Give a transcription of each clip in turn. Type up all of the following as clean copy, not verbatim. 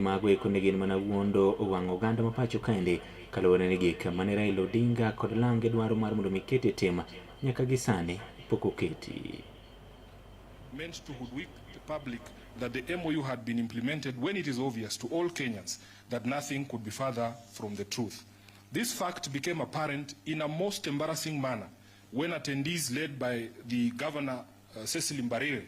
Mago eko ne gin mana wuondo wang' oganda ma pacho kaendi kaluwore ni gik mane Raila Odinga kod lange dwaro mar mondo mi ket e tim nyaka gi sani pok oketi. Meant to hoodwink the public that the MOU had been implemented when it is obvious to all Kenyans that nothing could be further from the truth. This fact became apparent in a most embarrassing manner when attendees led by the governor, Cecily Mbarire,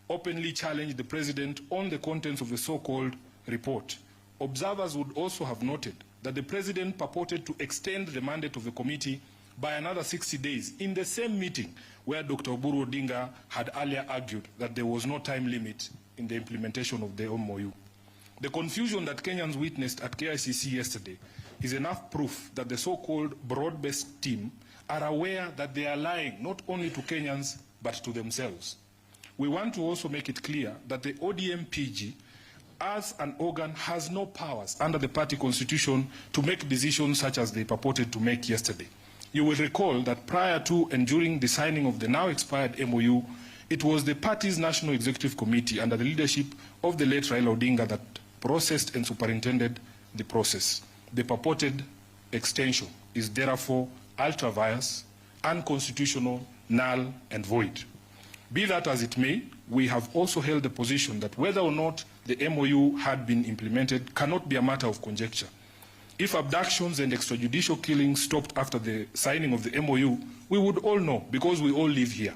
openly challenged the president on the contents of the so-called report. Observers would also have noted that the president purported to extend the mandate of the committee by another 60 days in the same meeting where Dr. Oburu Odinga had earlier argued that there was no time limit in the implementation of the MOU. The confusion that Kenyans witnessed at KICC yesterday is enough proof that the so-called broad-based team are aware that they are lying not only to Kenyans but to themselves. We want to also make it clear that the ODM PG as an organ has no powers under the party constitution to make decisions such as they purported to make yesterday. You will recall that prior to and during the signing of the now expired MOU, it was the party's National Executive Committee under the leadership of the late Raila Odinga that processed and superintended the process. The purported extension is therefore ultra vires, unconstitutional, null and void. Be that as it may, we have also held the position that whether or not the MOU had been implemented cannot be a matter of conjecture. If abductions and extrajudicial killings stopped after the signing of the MOU, we would all know because we all live here.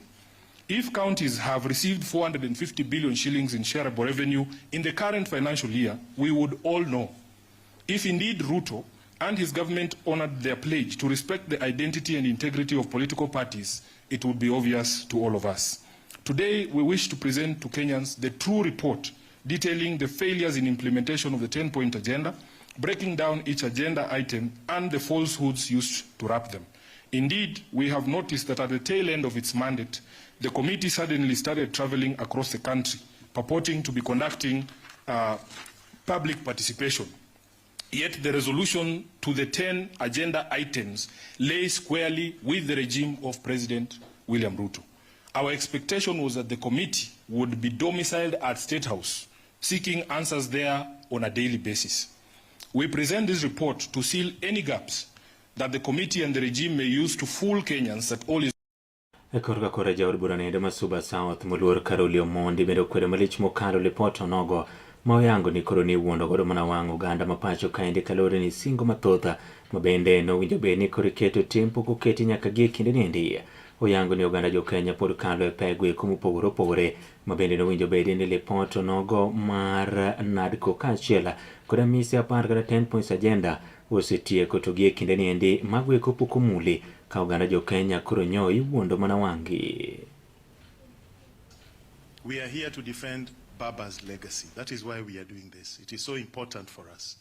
If counties have received 450 billion shillings in shareable revenue in the current financial year, we would all know. If indeed Ruto and his government honored their pledge to respect the identity and integrity of political parties, it would be obvious to all of us. Today, we wish to present to Kenyans the true report detailing the failures in implementation of the 10-point agenda, breaking down each agenda item and the falsehoods used to wrap them. Indeed, we have noticed that at the tail end of its mandate, the committee suddenly started traveling across the country, purporting to be conducting public participation. Yet the resolution to the 10 agenda items lay squarely with the regime of President William Ruto. Our expectation was that the committee would be domiciled at State House, seeking answers there on a daily basis. We present this report to seal any gaps that the committee and the regime may use to fool Kenyans that all is E korka kora jaod bura noendo ma Suba South moluor Caroli Omondi bende okwedo malich mokalo lipot onogo ma oyango ni koro ni iwuondo godo mana wang' oganda ma pacho kaendi kaluwore ni singo mathoth ma bende nowinjo bed ni koro iketo tim pok oketi nyaka gie kinde niendi. Oyango ni oganda jo Kenya pod kalo e pego eko mopogore opogore ma bende nowinjo bed ni lipot onogo mar NADCO kaachiel koda mise 10 kata 10 points agenda osetieko to gie kinde niendi mago eko pok omuli ka oganda jo Kenya koro nyo iwuondo mana wang'gi. We are here to defend Baba's legacy. That is why we are doing this. It is so important for us.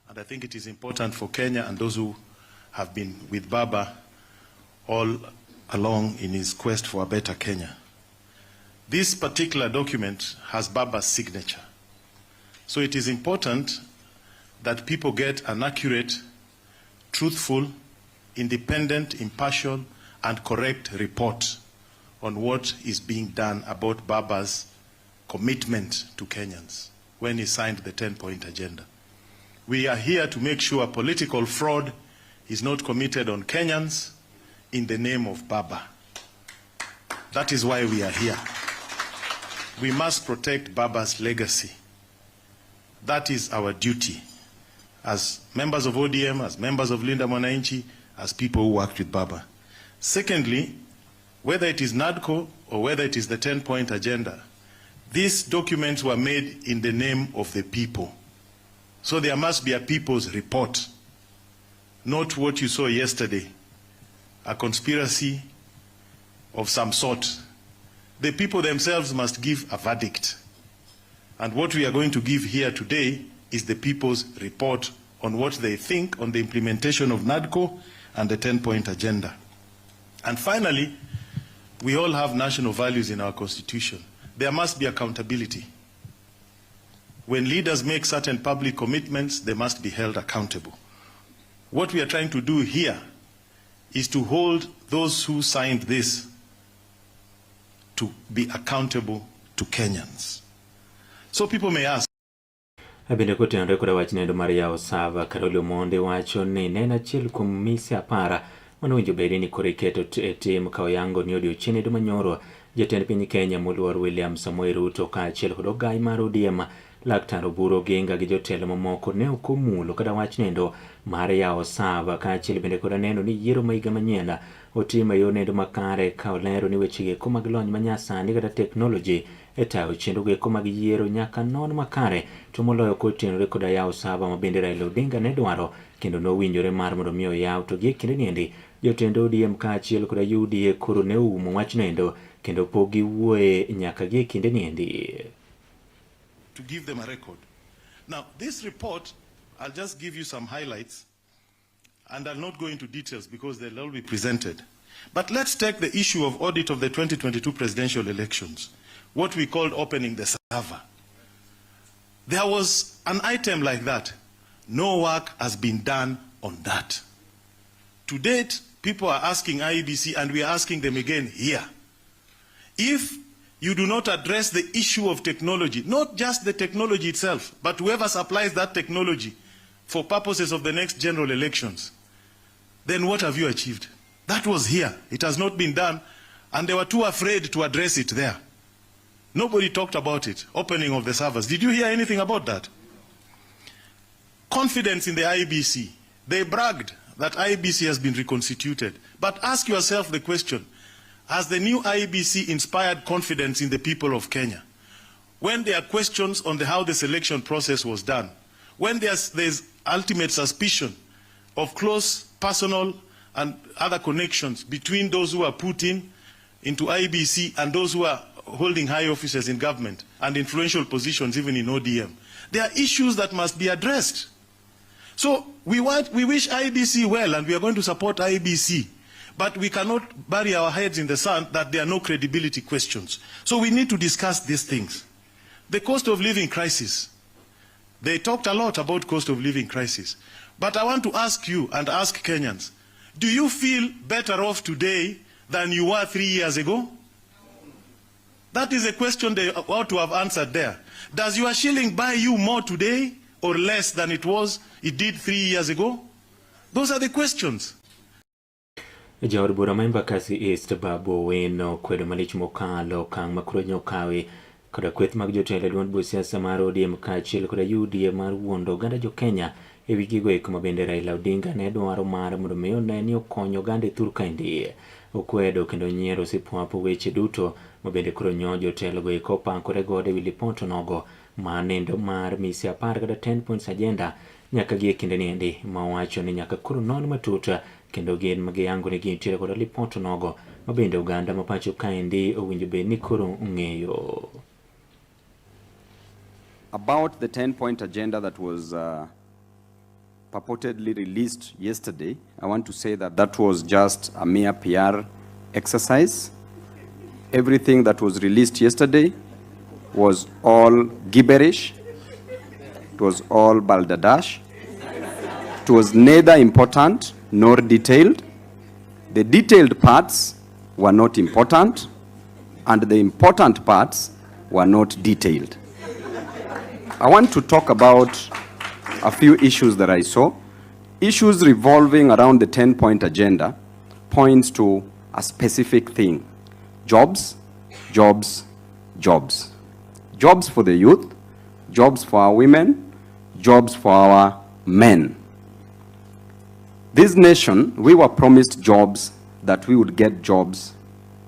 And I think it is important for Kenya and those who have been with Baba all along in his quest for a better Kenya. This particular document has Baba's signature. So it is important that people get an accurate, truthful, independent, impartial, and correct report on what is being done about Baba's commitment to Kenyans when he signed the 10-point agenda. We are here to make sure political fraud is not committed on Kenyans in the name of Baba. That is why we are here. We must protect Baba's legacy. That is our duty as members of ODM, as members of Linda Mwananchi, as people who worked with Baba. Secondly, whether it is NADCO or whether it is the 10-point agenda, these documents were made in the name of the people. So there must be a people's report, not what you saw yesterday, a conspiracy of some sort. The people themselves must give a verdict. And what we are going to give here today is the people's report on what they think on the implementation of NADCO and the 10-point agenda. And finally, we all have national values in our constitution. There must be accountability. When leaders make certain public commitments, they must be held accountable. What we are trying to do here is to hold those who signed this to be accountable to Kenyans. So people may ask, Bende kotenore koda wach nendo mar yawo sava, Caroli Omondi wacho ni ne en achiel kuom mise apar mane owinjo bedi ni koro iketo e tim ka oyango ni odiochieng' edo manyoro jatend piny Kenya moluor William Samoei Ruto kaachiel kod ogai mar ODM Laktar Oburu Oginga gi jotelo mamoko ne ok omulo kata wach nendo mar yawo sava kaachiel bende koda neno ni yiero ma higa manyien otim e yor nendo makare ka olero ni weche eko mag lony manyasani kata teknoloji e tayo chenro eko mag yiero nyaka non makare to moloyo kotenore koda yawo sava ma bende Raila Odinga ne dwaro kendo nowinjore mar mondo mi oyaw to gie kinde niendi jotend ODM kaachiel koda UDA koro ne oumo wachno endo kendo pok giwuoye nyaka gie kinde niendi. To give them a record. Now, this report, I'll just give you some highlights, and I'll not go into details because they'll all be presented. But let's take the issue of audit of the 2022 presidential elections, what we called opening the server. There was an item like that. No work has been done on that. To date, people are asking IEBC, and we are asking them again here. If you do not address the issue of technology, not just the technology itself, but whoever supplies that technology for purposes of the next general elections, then what have you achieved? That was here. It has not been done, and they were too afraid to address it there. Nobody talked about it, opening of the servers. Did you hear anything about that? Confidence in the IEBC. They bragged that IEBC has been reconstituted. But ask yourself the question, has the new IEBC inspired confidence in the people of Kenya? When there are questions on how the selection process was done, when there's ultimate suspicion of close personal and other connections between those who are put into IEBC and those who are holding high offices in government and influential positions even in ODM. There are issues that must be addressed. So we wish IEBC well, and we are going to support IEBC. But we cannot bury our heads in the sand that there are no credibility questions. So we need to discuss these things. The cost of living crisis. They talked a lot about cost of living crisis. But I want to ask you and ask Kenyans, do you feel better off today than you were 3 years ago? That is a question they ought to have answered there. Does your shilling buy you more today or less than it did 3 years ago? Those are the questions. Jaod bura ma Embakasi East Babu Owino kwedo malich mokalo okang' ma koro nyokawi koda kweth mag jotelo e duond buch siasa mar ODM kaachiel koda UDA mar wuondo oganda jo Kenya e wi gigo eko ma bende Raila Odinga ne dwaro mar mondo mi one ni okonyo oganda e thur kaendi. Okwedo kendo nyiero sipwapo weche duto ma bende koro nyo jotelo go eko opakore godo e wi lipot onogo ma nendo mar mise 10 kata 10 points agenda nyaka gi e kinde niendi ma owacho ni nyaka koro non matut kendo gin ma giyango ni gintiere koda lipot onogo ma bende oganda ma pacho kaendi owinjo bed ni koro ong'eyo. About the 10-point agenda that was purportedly released yesterday, I want to say that that was just a mere PR exercise. Everything that was released yesterday was all gibberish. It was all balderdash. It was neither important nor detailed. The detailed parts were not important, and the important parts were not detailed. I want to talk about a few issues that I saw. Issues revolving around the 10-point agenda points to a specific thing: jobs, jobs, jobs. Jobs for the youth, jobs for our women, jobs for our men. This nation, we were promised jobs, that we would get jobs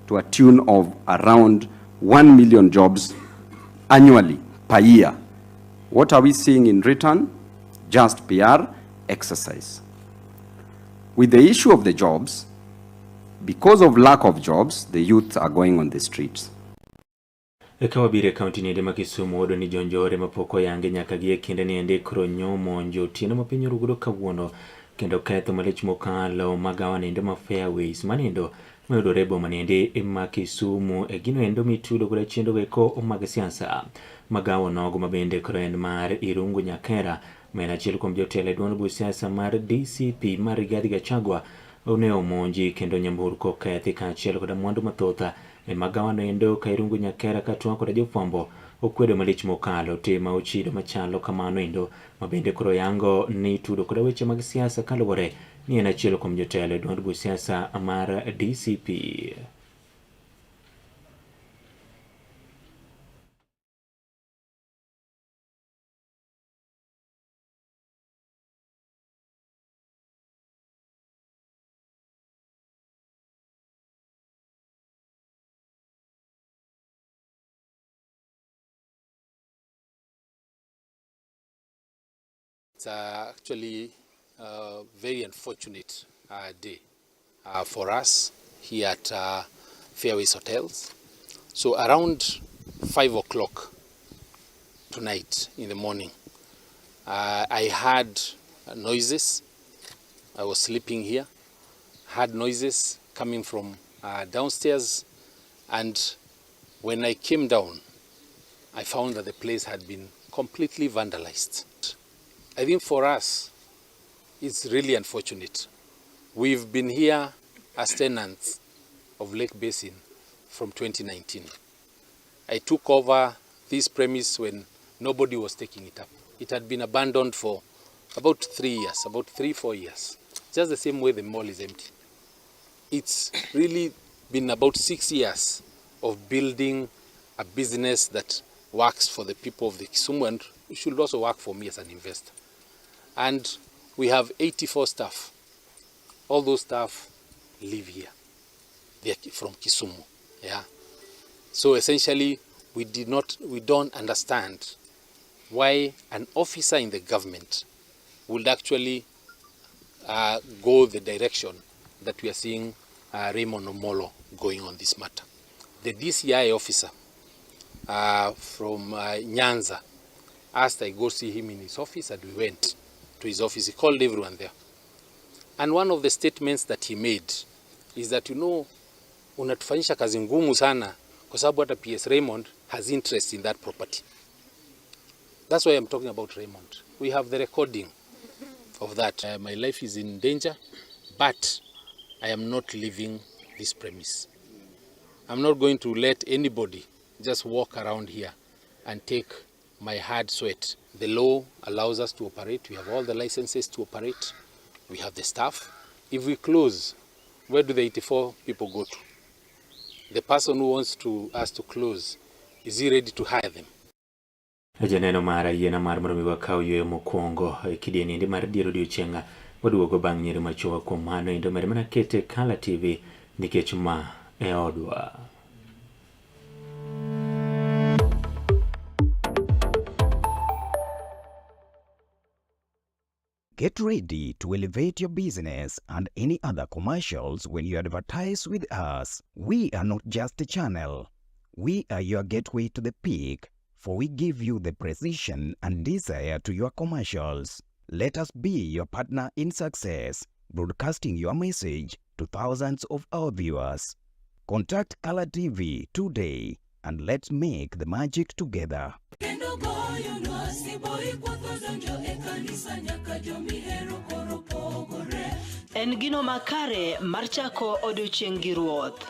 to a tune of around 1 million jobs annually per year. What are we seeing in return? Just PR exercise. With the issue of the jobs, because of lack of jobs, the youth are going on the streets. Eka wabiro e kaunti niende ma Kisumu wayudo ni jonjore mapok oyangi nyaka gi e kinde niende koro nyomonjo otieno ma piny orugodo kawuono kendo ketho malich mokalo magawa niende ma Fairways maniendo mayudore e boma niende ma Kisumu e gino endo mitudo koda chenro eko mag siasa. Magawa nogo ma bende koro en mar Irungu Nyakera ma en achiel kuom jotelo e duond buch siasa mar DCP mar Rigathi Gachagua ne omonji kendo nyamburko okethi kaachiel koda mwandu mathoth e magawa no endo ka Irungu Nyakera ka twak koda jofwambo Okwedo malich mokalo tim ma ochido machalo kamano endo ma bende koro yango ni tudo koda weche mag siasa kaluwore ni en achiel kuom jotelo e duond buch siasa mar DCP. It's actually a very unfortunate day for us here at Fairways Hotels. So around 5 o'clock tonight in the morning, I heard noises. I was sleeping here, heard noises coming from downstairs, and when I came down, I found that the place had been completely vandalized. I think for us, it's really unfortunate. We've been here as tenants of Lake Basin from 2019. I took over this premise when nobody was taking it up. It had been abandoned for about 3 years, about 3, 4 years. Just the same way the mall is empty. It's really been about 6 years of building a business that works for the people of the Kisumu and should also work for me as an investor. And we have 84 staff. All those staff live here. They are from Kisumu. Yeah. So essentially, we don't understand why an officer in the government would actually go the direction that we are seeing Raymond Omolo going on this matter. The DCI officer from Nyanza asked I go see him in his office, and we went to his office. He called everyone there. And one of the statements that he made is that, unatufanyisha kazi ngumu sana kwa sababu hata PS Raymond has interest in that property. That's why I'm talking about Raymond. We have the recording of that. My life is in danger, but I am not leaving this premise. I'm not going to let anybody just walk around here and take my hard sweat. The law allows us to operate. We have all the licenses to operate. We have the staff. If we close, where do the 84 people go to? The person who wants to us to close, is he ready to hire them? Janeno mara yiena mar mondo mi wakaw yueyo mokwongo e kidieny endi mar dier odiochieng' waduogo bang' nyiri machuok. Kuom mano endo med mana kete Kala TV nikech ma e odwa. Get ready to elevate your business and any other commercials when you advertise with us. We are not just a channel. We are your gateway to the peak, for we give you the precision and desire to your commercials. Let us be your partner in success, broadcasting your message to thousands of our viewers. Contact Color TV today and let's make the magic together. Kendo goyonwa siboi kwatho donjo e kanisa nyaka jomihero koro pogore. En gino makare mar chako odiochieng' gi Ruoth.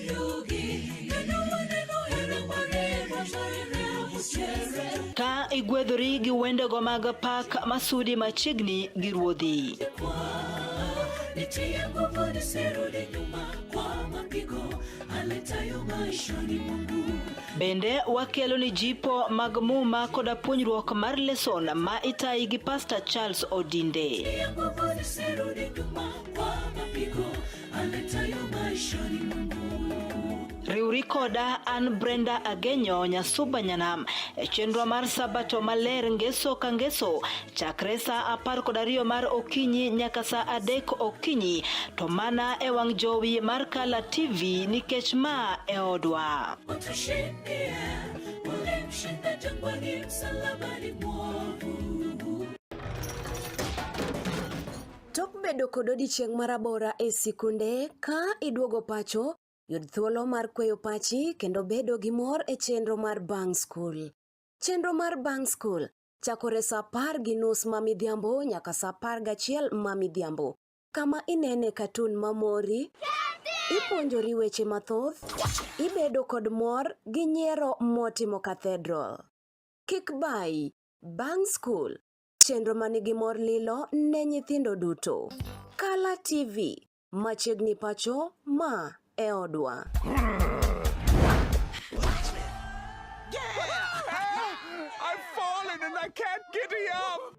Yugi kendo waneno hera mare mochwere mosiere. Ka igwedhori gi wendego mag pak masudi machiegni gi Ruodhi. Nitie nguvu nisirudi nyuma kwa mapigo aletayo maishani Mungu. Bende wakelo ni jipo mag muma koda puonjruok mar leson ma itayi gi Pastor Charles Odinde. Nitie nguvu nisirudi nyuma kwa mapigo aletayo maishani Mungu. Riwri koda an Brenda Agenyo Nyasuba Nyanam e chenro mar Sabato maler ngeso ka ngeso chakre sa 12 mar okinyi nyaka sa 3 okinyi to mana e wang' jowi mar Kala TV nikech ma e odwa. Utushindie, ulimshinda jangwani, msalabani mwovu. Tok bedo kod odiechieng' marabora e sikunde, ka iduogo pacho, yud thuolo mar kweyo pachi kendo bedo gi mor e chenro mar bang' skul. Chenro mar bang' skul chakore sa 10:30 ma midhiambo nyaka sa 11 ma midhiambo. Kama inene katun mamori, ipuonjori weche mathoth, ibedo kod mor gi nyiero motimo cathedral. Kik bayi, bang' skul, chenro manigi mor lilo ne nyithindo duto. Kala TV, machiegni pacho, ma e odwa. I've fallen and I can't get up.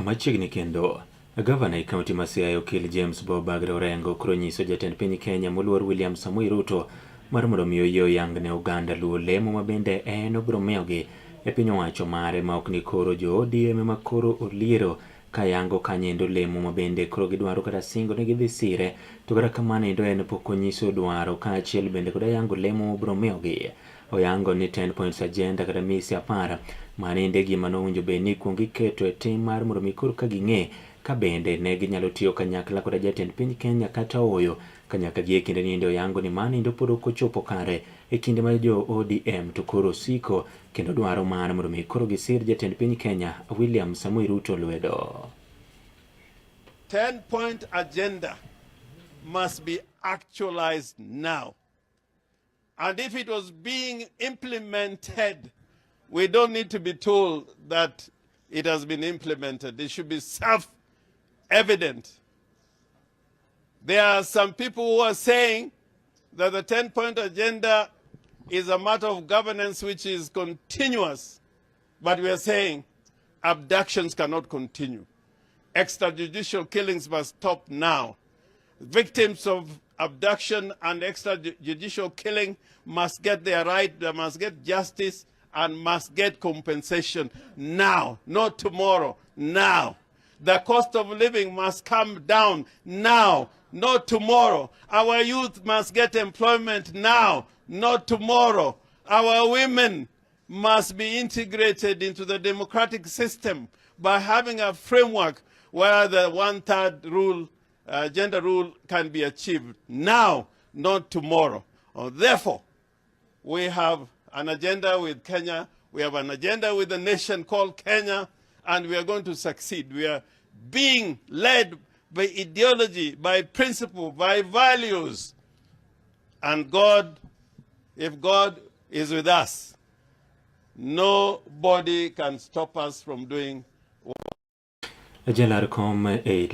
Machiegni kendo, gavana e kaunti ma Siaya Okil James Bob Agre Orengo koro nyiso jatend piny Kenya moluor William Samoei Ruto mar mondo mi oyie oyang ne oganda luo lemo ma bende en obiro miyogi e piny owacho mare ma ok ni koro jo ODM ema koro oliero ka yango kanyendo lemo ma bende koro gidwaro kata singo ni gidhi sire to kata kamano endo en pok onyiso dwaro kaachiel bende kod ayango lemo mobiro miyogi. Oyango ni 10 points agenda kata mise 10 manende gima nowinjo bed ni kuong iketo e tim mar mondo mi koro ka ging'e ka bende ne ginyalo tiyo kanyakla koda jatend piny Kenya kata ooyo kanyaka gi e kinde ni oyango ni mano endo pod ok ochopo kare e kinde ma jo ODM to koro siko kendo dwaro mar mondo mi koro gisir jatend piny Kenya William Samoei Ruto lwedo. 10 point agenda must be actualized now. And if it was being implemented, we don't need to be told that it has been implemented. It should be self evident. There are some people who are saying that the 10 point agenda is a matter of governance which is continuous. But we are saying abductions cannot continue. Extrajudicial killings must stop now. Victims of abduction and extrajudicial killing must get their right, they must get justice and must get compensation now, not tomorrow, now. The cost of living must come down now, not tomorrow. Our youth must get employment now, not tomorrow. Our women must be integrated into the democratic system by having a framework where the one-third rule, gender rule can be achieved now, not tomorrow. Therefore, we have an agenda with Kenya. We have an agenda with a nation called Kenya, and we are going to succeed. We are being led by ideology, by principle, by values. And God, if God is with us, nobody can stop us from doing Jalar kom e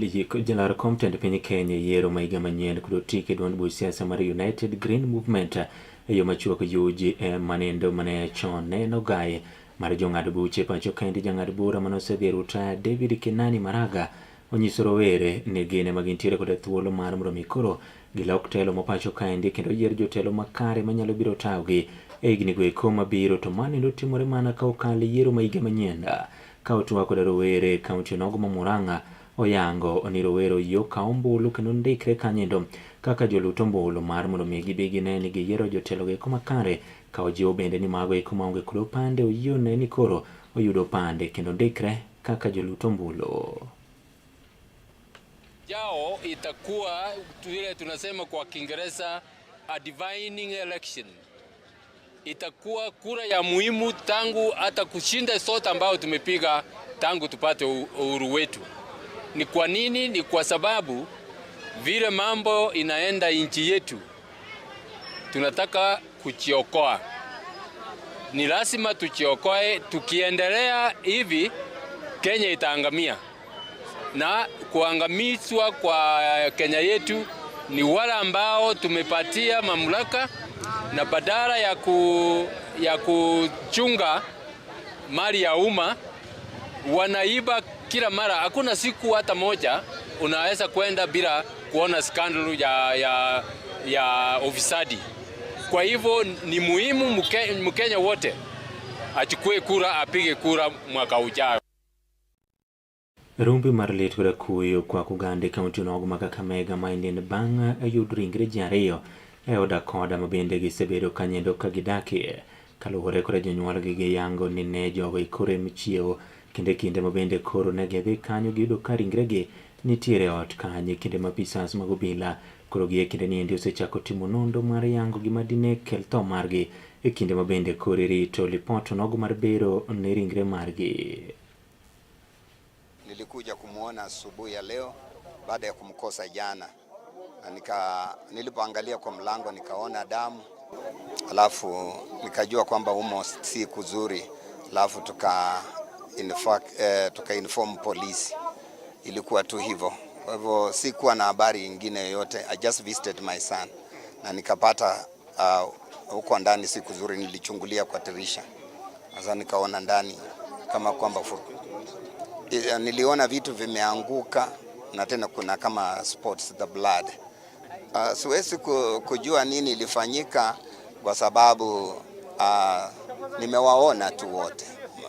jalar kom tend piny Kenya e yiero ma higa manyien kod otike duond buch siasa mar United Green Movement e yo machuok UGM manendo mane chon ne en ogaye mar jong'ad buche pacho kaendi jang'ad bura mane osedhi e rutaya David Kenani Maraga onyiso rowere ni gin ema gintiere koda thuolo mar mondo mi koro gilok telo ma pacho kaendi kendo yier jotelo makare manyalo biro tayogi e higni go eko mabiro to mano endo timore mana ka okalo yiero ma higa manyien ka otwak koda rowere e kaunti onogo ma Murang'a oyango ni rowere oyie okaw ombulu kendo ndikre kanyendo kaka jolut ombulu mar mondo mi gibi gine ni giyiero jotelo go eko makare ka ojiwo bende ni mago eko maonge kod opande oyie one ni koro oyudo opande kendo ndikre kaka jolut ombulu. Jao itakuwa vile tunasema kwa Kiingereza a divining election. Itakuwa kura ya muhimu tangu hata kushinda sote ambao tumepiga tangu tupate uhuru wetu. Ni kwa nini? Ni kwa sababu vile mambo inaenda nchi yetu, tunataka kujiokoa. Ni lazima tujiokoe. Tukiendelea hivi, Kenya itaangamia, na kuangamizwa kwa Kenya yetu ni wale ambao tumepatia mamlaka, na badala ya kuchunga mali ya umma wanaiba kila mara. Hakuna siku hata moja unaweza kwenda bila kuona scandal ya ufisadi. Kwa hivyo ni muhimu Mkenya wote achukue kura, apige kura mwaka ujao. Rumbi mar lit kod kuyo kwako oganda e kaunti onogo ma Kakamega ma en bang' yud ringre ji ariyo e od akoda ma bende gisebedo kanyendo ka gidakie. Kaluwore kod jonyuolgi giyango ni ne jogo ikorem chiewo kendo e kinde ma bende koro ne gidhi kanyo giyudo ka ringregi nitiere e ot kanyo e kinde ma apisas mag obila Koro gie kinde ni endi osechako timo nonro mar yango gima dine kel tho margi e kinde ma bende koro irito lipot onogo mar bero ne ringre margi. Nilikuja kumwona asubuhi ya leo baada ya kumkosa jana, na nika nilipoangalia kwa mlango nikaona damu, alafu nikajua kwamba humo si kuzuri, alafu tuka inform polisi. Ilikuwa tu hivyo. Kwa hivyo sikuwa na habari ingine yoyote. I just visited my son na nikapata huko ndani si kuzuri. Nilichungulia kwa dirisha sasa nikaona ndani kama kwamba niliona vitu vimeanguka na tena kuna kama spots the blood. Siwezi kujua nini ilifanyika kwa sababu nimewaona tu wote.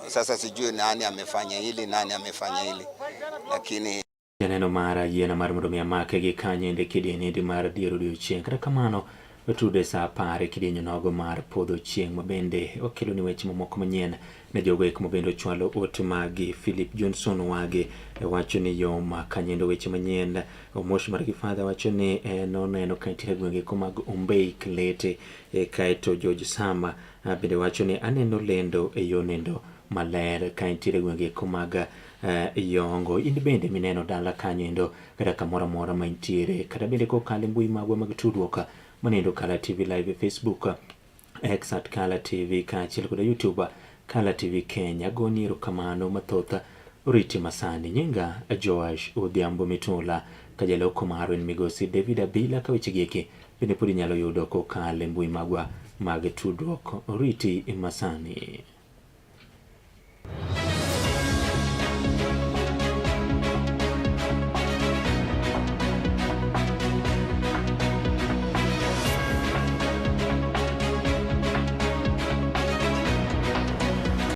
Sasa sijui nani amefanya hili, nani amefanya hili, lakini Janeno mar ayiena mar mondo mi amake gi kanyo kidieny endi mar dier odiochieng'. Kata kamano, otude sa 10 e kidieny onogo mar podho chieng' ma bende wakelo ni weche mamoko manyien ne jogo eko ma bende ochwalo ote magi. Philip Johnson Wage wacho ni yom kanyendo weche manyien. Omosh mar Gifadha wacho ni en oneno ka nitiere gwenge eko mag Ombei Klete. Kaeto George Sama bende wacho ni aneno lendo e yo nendo maler ka nitiere gwenge eko mag Yongo. In bende mineno dala kanyo endo kata kamoro amora ma intiere, kata bende kokalo e mbui magwa mag tudruok manendo Kala TV Live e Facebook, X at Kala TV kaachiel koda YouTube Kala TV Kenya. Agoni erokamano mathoth oriti masani. Nyinga Joash Odhiambo Mitula, ka jaloko marwa en migosi David Abila, ka weche gieki bende pod inyalo yudo kokalo e mbui magwa mag tudruok. Oriti masani.